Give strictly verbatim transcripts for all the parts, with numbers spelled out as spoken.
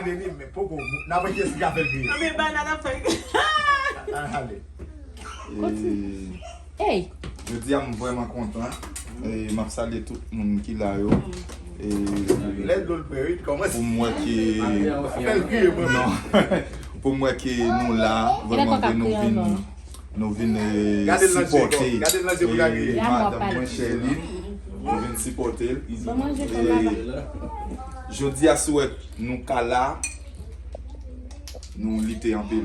Gade li, men poko, n ap wè kiyès ki ka fè l kriye. Anben, banana fè l kriye. A, ale. Kontinye. Hey! Jodi a, m vrèman kontan. E m ap salye tout moun ki la yo. E lè dlo l prè, wi, kòmanse. Pou m wè ke fè l kriye, mwen. Non. Pou m wè ke nou la, vrèman vre, nou vin, nou vin, eh, sipòte, eh, madanm mwen, Sherline. Nou vin sipòte l. E jodi a, si w wè nou ka la, nou lite anpil.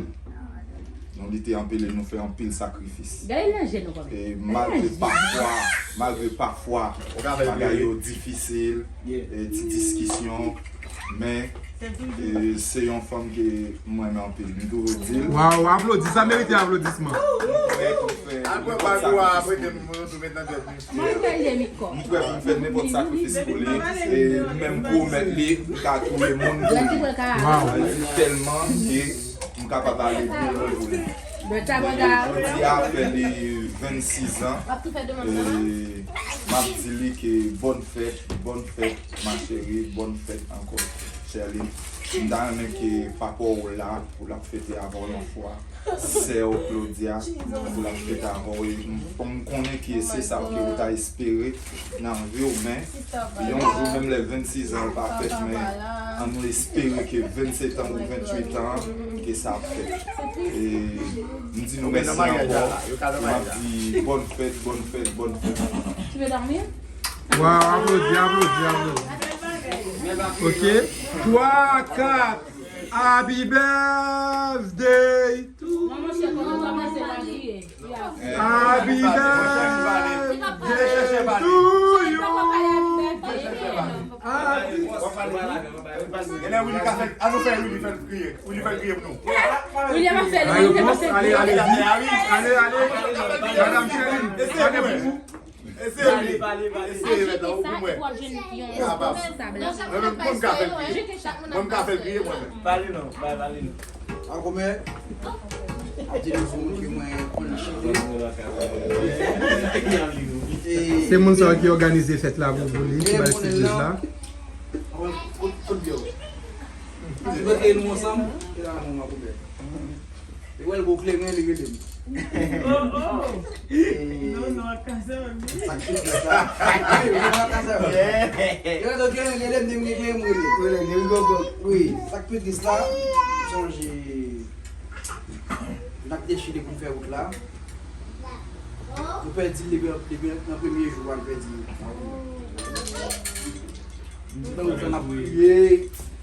Nou lite anpil e nou fè anpil sakrifis. E malgre pafwa, malgre pafwa, bagay yo difisil, e ti diskisyon, men, e se yon fanm ke m renmen anpil. M toujou di l. Waw, aplodi, sa merite aplodisman. Mwen prè pou m fè nenpòt sakrifis pou li. Mwen prè pou m fè nenpòt sakrifis pou li. E m menm pwomèt li, m ka touye moun pou li. Waw. Sa vle di tèlman ke m kapab ale byen lwen pou li. E jodi a fè li vennsis an. E m ap di li ke bòn fèt, bòn fèt, ma chérie, bòn fèt ankò, Sherline. M ta renmen ke papa w la, pou l ap fete avè w yon fwa. Sè w Claudia, pou l ap fete avè w. E m, m konnen ke se sa ke ou ta espere nan vi w, men yon jou, menm lè vennsis an pa fèt, men ann nou espere ke vennsetan ou venntuitan, ke sa ap fèt. E m di nou mèsi ankò. M ap di bòn fèt, bòn fèt, bòn fèt. Waw, aplodi, aplodi, aplodi. Ok. Twa, kat. Happy birthday to you. Happy birthday to you. Happy. Genlè Willy ka fè, ann nou fè Willy fè l kriye. Willy fè l kriye pou nou. Willy ap fè l, Willy ap fè l. Ale, ale, ale, ale. Madanm Sherline, gade pou ou. Eseye, pale, pale, pale. Eseye, mèt la, ou pou mwen. Kapab. Mwen menm, mwen m ka fè l kriye. Mwen m ka fè l kriye, mwen menm. Pale non, pale, pale non. Akomè, ap di nou sou moun ke mwen konn chante. Se moun sa yo ki òganize fèt la pou, pou li, ki bay sipriz la. Kot, kot byen. Ann rantre nou ansanm, e la mwen Akomè. Li wè l gwo kleren, li rele m. Oh, oh. Non, non, ak kazèk. Sa k fè sa? Wi, non, ak kazèk. Li wè gwo kleren, li rele m, li rele m, li rele m. Wi, sa k pi tris la, sonje, n ap dechire pou n fè wout la. Nou pèdi l depi, depi nan premye jou a, nou pèdi l. Pandan w ap kriye,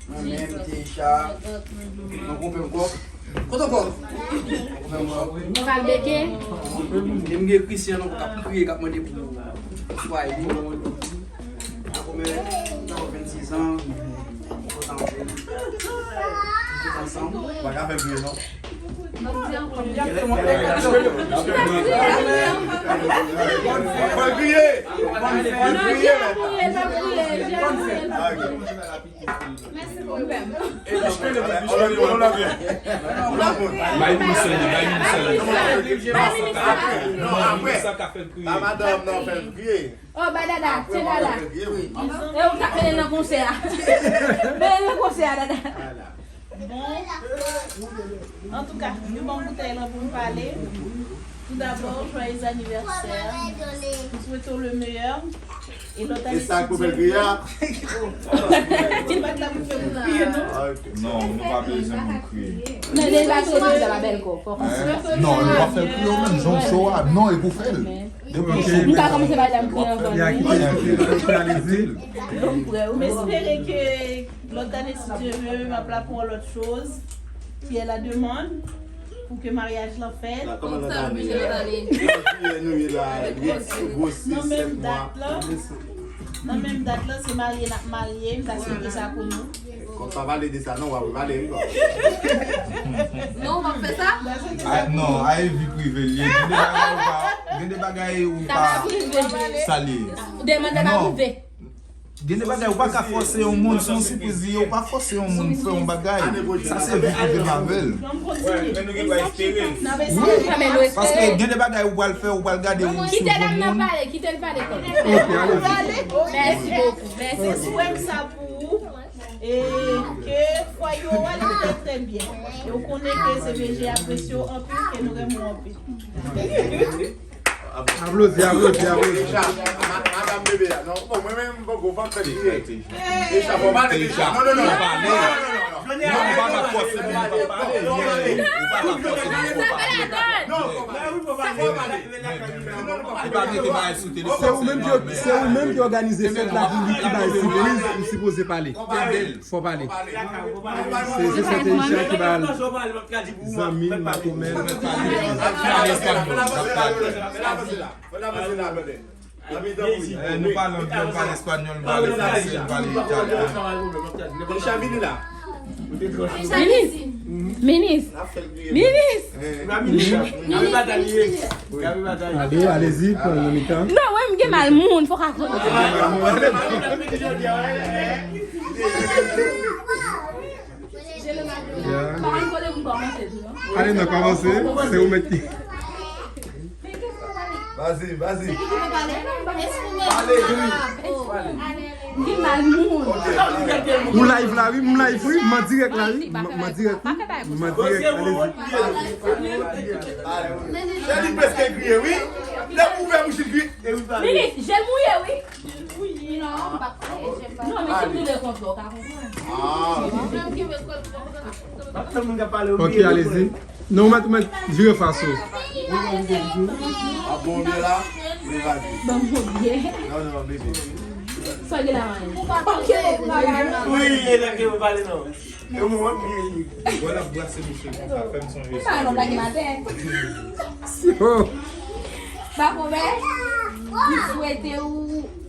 mwen menm, Teisha, mwen konpè ankò. Kote ankò? Mwen konpè ankò. Nou pral beke. E m gen Christian ankò k ap kriye, k ap mande pou, pou sway li. Akomè, vennsis an, kontan anpil. Nou tout ansanm. Pa ka fè l kriye, non. Fè l kriye. Fè l kriye, mèt. Bay moun sèlman, bay moun sèlman. Sa ka fè l kriye. Oh, bay dada, tyen dada. E ou k ap mennen nan konsè a. Mennen nan konsè a, dada. Bon, antouka, nou ban boutèy lan pou n pale. Tout d'abord, joyeux anniversaire. Nou swete w le meilleur. E lòt ane, si Dye vle. Ti bat la pou fè moun kriye, non? Non, nou pa bezwen moun kriye. Men deja, tou deja la bèl kò. Non, nou pa fè l kriye, ou menm, jan w cho a. Non, e pou fè l. Depi w cho. Nou pa kòmanse bay dam kriye anvan. M espere ke lòt ane, si Dye vle, m ap la pou yon lòt choz, ki è la demann, pou ke maryaj lan fèt. Nan menm dat lan, nan menm dat lan, se marye n ap marye, m ta swete sa pou nou. Kòm pa pale de sa, non, w ap pale, wi, kòm. Non, w ap fè sa? Ah, non, a e vi prive l ye. Gen de bagay ou pa, gen de bagay ou pa salye. Demann pa prive. Gen de bagay ou pa ka fòse yon moun, se yon sipriz li ye, ou pa fòse yon moun fè yon bagay. Sa se vi prive l avè l. Wi, paske gen de bagay ou pral fè, ou pral gade ou sou yon moun. Kite dam nan pale, kite l pale. Ok, ale. Mèsi bokou, mèsi. Se swè m sa pou ou. E ke fwaye w ale trè, trè byen. E w konnen ke C V G apresye w anpil, ke nou renmen w anpil. Aplodi, aplodi, aplodi. Deja, ma- madanm bebe a, non, bon, mwen menm, m poko, fò m fè li. Deja, fò pale, deja. Non, non, non. Fò pale. Non, non, non, non, non. Non, ou pa ka fòse moun pa pale. Ou pa ka fòse moun pa pale. Non, fò pale. Fò pale. E pa mete bagay sou telefòn. Se ou menm ki, se ou menm ki òganize fèt la pou li ki bay sipriz, ou sipoze pale. Fò pale. Se, se sè Teisha ki ba l zanmi l, makomè l. Eh, nou pale anglè, nou pale espanyòl, nou pale fransè, nou pale italyen. Teisha, vini la. Minis! Minis! Minis! Gade, alezi, pran nan mitan. Non, mwen, m gen mal moun, fòk a konnen. Ale, n a kòmanse, se ou menm ki. Vas-y, vas-y. Ale. Ou live la, wi, m live, wi, m an dirèk la, wi, m an dirèk, wi, m an dirèk, alezi. Chèli prèske kriye, wi. Lè m ouvè bouch li, kriye. Minis, je l mouye, wi. Non, m pa konnen, je pa. Non, men si m tounen kont ou, ou ka konprann. Ok, alezi. Non, ou mèt, ou mèt vire fas ou. A bon, byen la, men vas-y. Ban m yon byen. Non, non, bebe. Sa gen la, man. Ok, bon, bagay, man. Wi, e la ke ou pale, non. Yo, mwen wè byen li. Bon, l ap brase bouch li konsa, fè m sonje. Sa non, blage maten. Makomè, m swete ou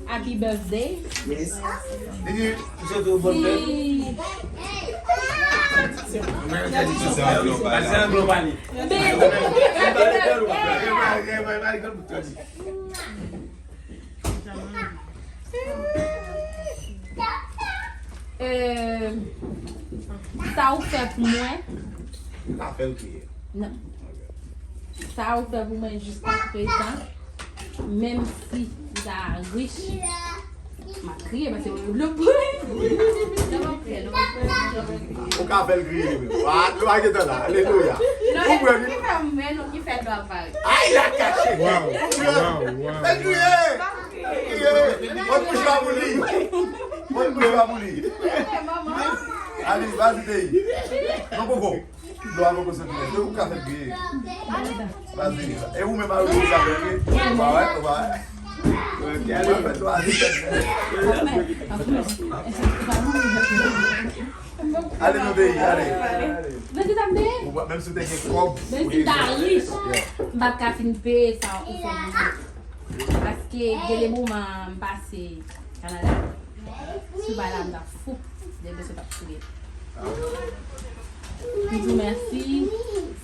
happy birthday. Minis. Li di, m swete ou bonne fête. Se anglo pale. Euh, sa ou fè pou mwen. Sa fè l kriye. Non. Sa ou fè pou mwen jiskaprezan, menm si ou ta rich, m ap kriye paske mwen vle plore. Ou ka fè l kriye, wi. Wa, nou pa gentan la. Alelouya. Ou prè, wi. Ki fè mwen, nou ki fè dwa pare. Ay, la kache. Wow, wow, wow. Fè l kriye. Kriye. Pot bouch la pou li. Pot bouch la pou li. Allez, vas-y, Théi. Non, poko. Dlo a poko soti nèt. Ou ka fè l kriye. Vas-y. E ou menm, a ou sa fè l kriye. Ou pa wè, ou pa wè. Ou pa fè dlo a soti nèt. Ale, nou peyi, ale. Ou pa, menm si w te gen kòb, menm si m ta rich, m p ap ka fin peye sa ou fè pou mwen. Paske gen de moman m pase Kanada, si w pa la, m t ap fou, de bezwen t ap touye m. M di w mèsi.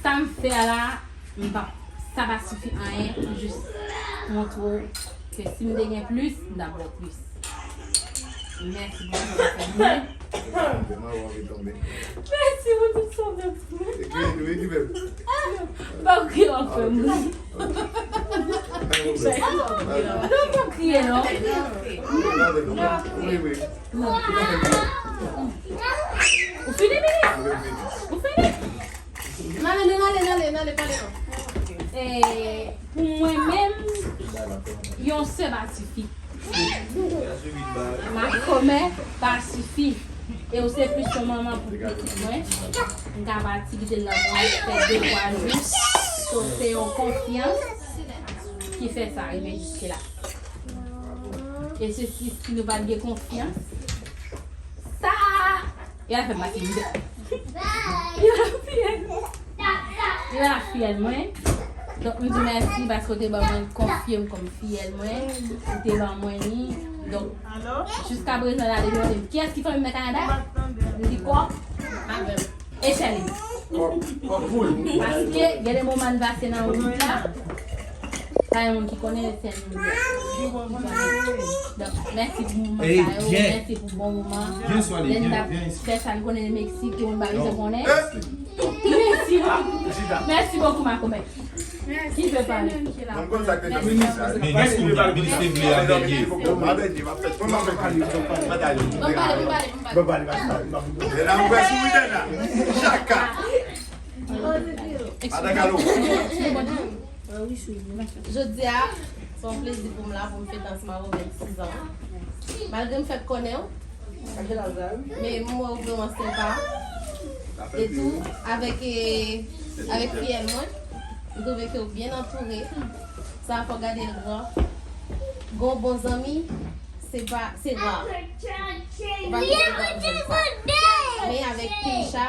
Sa m fè a la, m p ap, sa pa sifi anyen pou jis montre w ke si m te gen plis, m t ap ba w plis. Mèsi pou tout sa w fè pou mwen. Mèsi pou tout sa w fè pou mwen. Bon, ki w ap fè mwen? Non, pa kriye, non. Non. Ou fini, Minis? Ou fini? N ale, n ale, n ale, n ale, pale non. E, pou mwen menm, yon sè pa sifi. Makomè pa sifi. E ou se plis yon manman pou pitit mwen. M ka pati kite l nan mwen fè de twa jou. So, se yon konfyans ki fè sa rive jiske la. E se si, si nou pa t gen konfyans, sa, y a fè m pase mizè. Y a fiyèl. Y a fiyèl mwen. Donk, m di mèsi paske w te ban mwen, konfye m kòm fiyèl mwen. Ou te ban mwen li. Donk, jiska prezan la, depi w te, kiyès ki fanmi m nan Kanada? M di kòk. Avè m. Echèl li. Kòk, kòk poul. Paske gen de moman n pase nan wout la, pa gen moun ki konnen sèl nou ye. Donk, mèsi pou moman sa yo, mèsi pou bon moman. Lè n t ap fè sa, n konnen Meksik, yo, n pa bezwen konnen. Mèsi. Mèsi bokou, Makomè. Ki vle pale? Mwen konn sa k te fè minis la. Minis kounye a, minis te vle avège. Mwen avège, m ap fè, mwen m ap fè kaliz, m ap fè kaliz. Bon, pale, bon, pale, bon, pale. Bon, pale, pale, pale, pale. E la, m wè souri dèyè la. Chaka. Atakalo. Jodi a, se yon plezi pou m la, pou m fete ansanm avè w vennsis an. Malgre m fèk konnen w, men m wè w vrèman senpa. E tou, avèk, eh, avèk fiyèl mwen, m twouve ke w byen antoure. Sa fò gade l gran. Gon bon zanmi, se pa, se ra. Ou pa gen pou gade sa. Men avèk Keisha,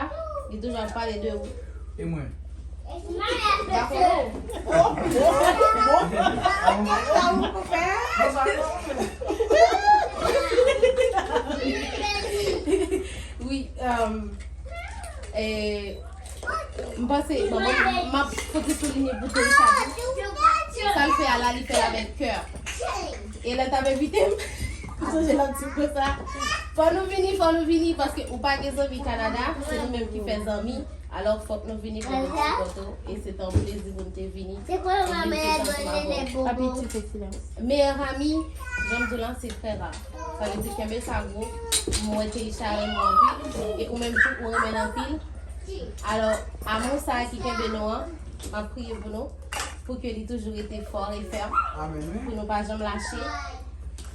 li toujou ap pale de ou. E mwen? Dakò. Sa ou pou fè? Wi, um, eh, m panse, bon, mwen, m ap fouti soulinye pou Keisha. Sa l fè a la, li fè l avèk kè. E lè l t ap envite m, m sonje l ap di m konsa, fò nou vini, fò nou vini, paske ou pa gen zanmi Kanada, se nou menm ki fè zanmi. Alò, fòk nou vini pou nou sipòte w, e se te yon plezi pou n te vini. Pou n te fete ansanm avè w. Meyè ami, jan m di w lan, se trè ra. Sa vle di, kenbe sa gwo, m wè Keisha renmen w anpil, e ou menm tou, ou renmen l anpil. Alò, amou sa a ki kenbe nou an, m ap priye pou nou, pou ke li toujou rete fò e fèm, pou nou pa janm lache,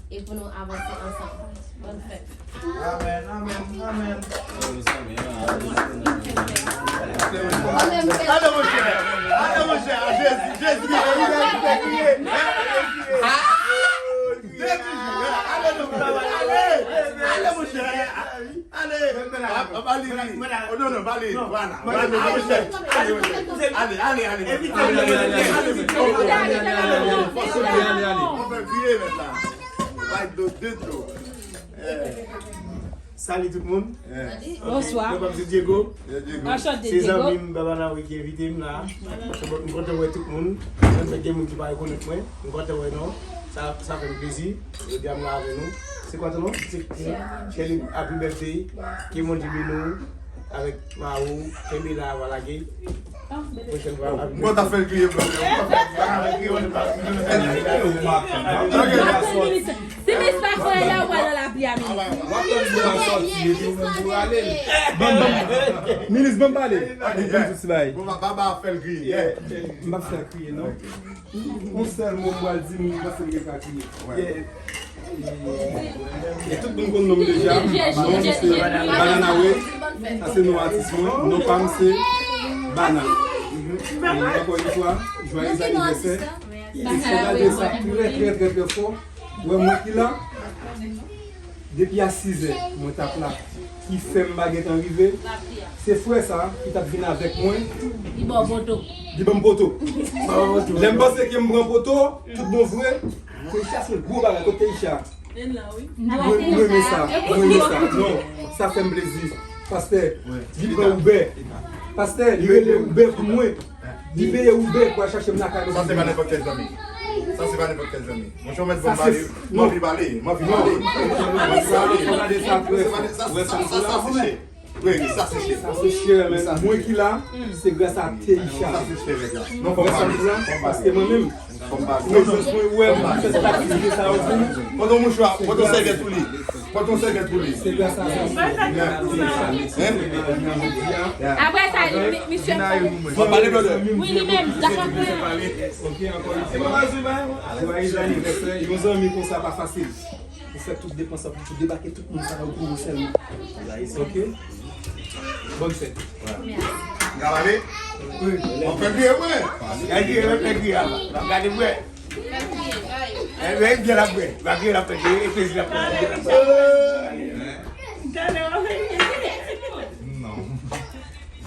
e pou nou avanse ansanm. Bòn fèt. Amèn, amèn, amèn. Ale, monchè. Ale, monchè. A Jezi, Jezi. Jezi. Ale, ale, monchè. Ale. A, a, pa li, li. Oh, non, non, pa li. Vwala. Vwala, monchè. Ale, monchè. Ale, ale, ale. Ale, ale, ale. Fòs ou ale, ale. Ou fè kriye mèt la. Bay dlo, de dlo. Eh. Salut tout moun. Eh. Bonswa. Mwen pa m se Diego. Yeah, Diego. Anchante, Diego. Se zanmi m, Baba Nawi, ki envite m la. Se bon, m kontan wè tout moun. Menm gen moun ki pa rekonèt mwen. M kontan wè nou. Sa, sa fè m plezi. Jodi a m la avè nou. Se kwa ton non? Se Sherline. Happy birthday. Ke Bondye beni w avèk mari w. Kenbe la, pa lage. Pwochèn fwa, happy birthday. Mwen ta fè l kriye, bro. Mwen ta fè l kriye, mwen ta fè l kriye. Ok. Minis, si minis pa fè la, ou pral nan lapli a, minis. W ap tann pou w sòti, epi ou menm pou w ale. Ban m, ban m. Minis, ban m pale. Ban m tout ti bagay. Bon, ba, ba, ba, fè l kriye. Yeah. M p ap fè l kriye, non. Yon sèl mo m pral di, m panse m gen ka kriye. Yeah. E tout moun konn non m deja. Non m se Banana Way. Sa se non atis mwen. Non pa m se Bana. E ankò yon fwa, joyeux anniversaire. E fò gade sa trè, trè, trè, trè fò. Wè mwen ki la. Depi a sizè, mwen t ap la. Ki fè m pa gentan rive. Se frè sa ki t ap vin avèk mwen. Li ba w poto. Li ban m poto. Lè m panse ke m pran poto, tout bon vre, Keisha se gwo bagay. Kot Keisha? Mwen, mwen renmen sa. Mwen renmen sa. Non, sa fè m plezi. Pastè, li pran Uber. Pastè, li rele Uber pou mwen. Li peye Uber pou al chache m lakay. Sa se pa nenpòt kèl zanmi. Sa se pa nenpòt kèl zanmi. Monchè, ou mèt ban m pale. M anvi pale. M anvi pale. M anvi pale. Sa, sa, sa, sa se chè. Wi, wi, sa se chè. Sa se chè, men mwen ki la, se gras a Teisha. Sa se chè, nèg la. Non, fò m pale. Paske mwen menm, prezans mwen, wè, mwen fè tout aktivite sa yo pou. Pote yon mouchwa, pote yon sèvyèt pou li. Pote yon sèvyèt pou li. Se gras a sa. Apre sa, li, mi-, misye. Bon, pale, brother. Wi, li menm, dakò. Ok, ankò yon fwa. Joyeux anniversaire. Yon zanmi konsa pa fasil. Ou fè tout depans pou debake tout moun sa yo pou ou sèlman. Ok? Bòn fèt. N ka pale? Wi. Mwen fè kriye, mwen. Gade kriye, mwen fè kriye, apa. Gade, mwen. Fè l kriye, bay. Eh, men, byen la, mwen. Va kriye la, fè kriye, e plezi la, fè kriye la. Non.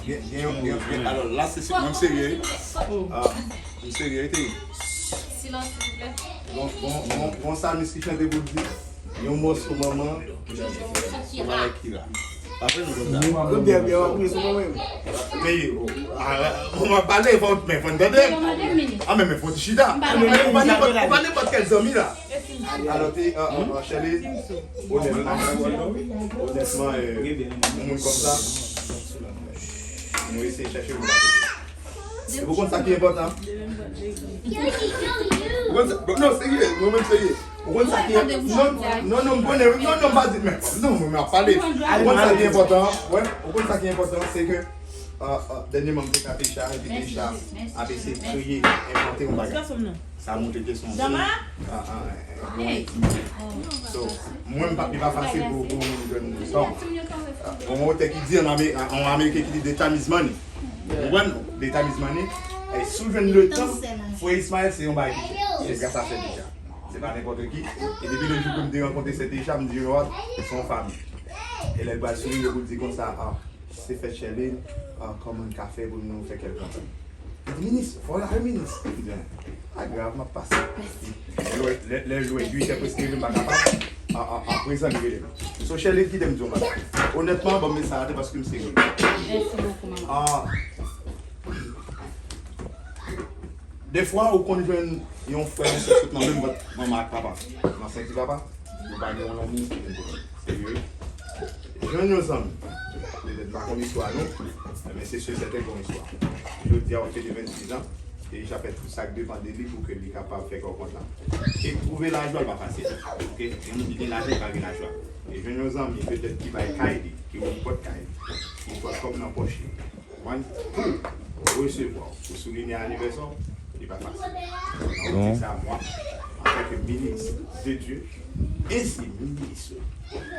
Gen, gen, gen, gen, alò, la, se, se, mwen, m serye. Ah, m serye, te. Silans, silvouplè. Bon, bon, bon, bon, sa, minis ki chante pou l di. Yon mòso manman, yon bagay ki la. Apre nou konn sa. Kote byen w ap priye sou mwen menm? Men, oh, ah, bon, m ap pale, fò, men fò n tande. Ah, men, men fò n chita. Ou pa nenpòt, ou pa nenpòt kèl zanmi la. Alò, te, ah, ah, ah, Sherline, onètman, onètman, eh, yon moun kòmsa, nou eseye chèche moun la kote. Ou konn sa ki enpòtan? Ou konn sa, non, serye, mwen menm serye. Ou konn sa ki, non, non, non, m konnen, non, non, m pa di, men, non, mwen ap pale. Ou konn sa ki enpòtan, wè, ou konn sa ki enpòtan, se ke, euh, euh, dènyèman m te ka Teisha, epi Teisha ap eseye kreye, envante yon bagay. Sa montre ke se yon jèn, ah, ah, ah, ah, yon ti moun. So, mwen, m pa, li pa fasil pou, pou moun jwenn yon fanm. Ah, yon otè ki di an Ame-, an Ameriken ki di the time is money. Ou konprann? The time is money. E si w jwenn le tan, frè Ismaël, se yon bagay ki fèt. Se gras a sè Teisha. Se pa nenpòt ki. E depi le jou ke m te rankontre sè Teisha, m di, you know what? Se yon fanm. E lè l pral sou li, pou l di konsa, ah, se fèt Sherline, ah, kòman n ka fè pou nou fè kè l kontan? Li di, minis, fò w lage minis. M di, pa grav, m ap pase. Lè, lè, lè l jwe uit è preske, m pa kapab. A, a, aprezan, li rele m. So, Sherline, kite m di w yon bagay. Onètman, ban m mesaj la, paske m serye. Mèsi bokou, manman. Ah, defwa, ou konn jwenn yon frè, yon sè sot nan menm vant manman ak papa, nan senti papa. Yo pa gen yon lanmou ki vin pou yo. Serye. Jwenn yon zanmi. Petèt m pa konn istwa nou, men se si e sèten gen yon istwa. Jodi a w ap fete vennsis an, e li ja fè tout sa k depann de li pou ke li kapab fè kò kontan. E twouve lajwa l pa fasil. Oke? Gen moun ki gen lajan, ki pa gen lajwa. E jwenn yon zanmi, petèt ki bay kay li, ki ouvri pòt kay li, ki pran kòb nan pòch li. Konprann? Pou resevwa w, pou souliye anivèsè w, li pa fasil. Donk, se sa, mwen, antanke minis de Dye, ensi minis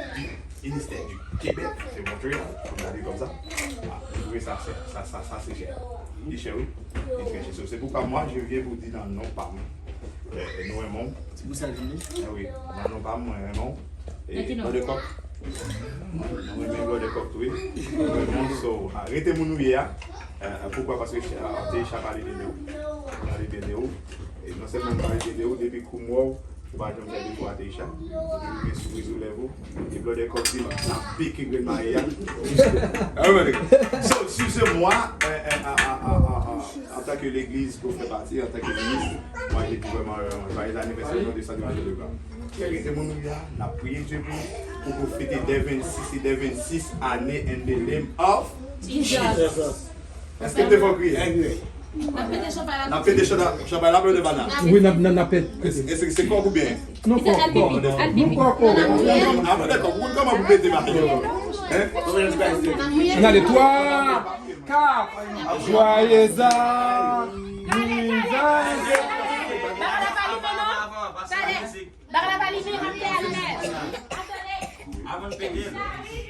di ministè di Kebèk, se Montréal, pou n gade kòm sa. Ah, mwen twouve sa, sa, sa, sa, sa se chè. Li chè, wi. Li trè chè. So, se poukwa mwen, je vyen pou di nan non pa m. Eh, nou renmen w. Se pou sa l vin, wi. Eh wi, nan non pa m, mwen renmen w. E Blòdè Kòk. Mwen renmen Blòdè Kòk tou, wi. Mwen renmen w, so, ah, rete moun ou ye a. Eh, eh, poukwa? Paske, ah, Teisha pale byen de ou. Pale byen de ou. E non sèlman pale byen de ou, depi kou m wè w, ou pa janm fè defo a Teisha. Ou toujou gen souri sou lèv ou. E Blòdè Kòk di m, l ap pike grenn mayi a. Ah, wi, so, excusez-moi, eh, eh, ah, ah, ah, ah, ah, en tant que l'église que vous faites partie, en tant que ministre, moi, je dis vraiment, euh, joyeux anniversaire au nom de Saint Domingue de Gras. Kèlkeswa moun ou ye a, n ap priye Dye pou ou, pou ou fete dè vennsis e dè vennsis ane in the name of Jesus. Èske te fò kriye? N ap pete chanpay la. N ap pete chanpay la, chanpay la, Blòdè Bana. Wi, n ap, n ap, n ap pete. E se, e se, se kòk oubyen? Non, kòk, kòk. Non, kòk, kòk. Apre de kòk, ou konn kòman pou pete bagay yo. Hein? N ale twa, kat. Joyeux anniversaire. Bagay la pa limen, m ap fè alèz. Avan n pete l.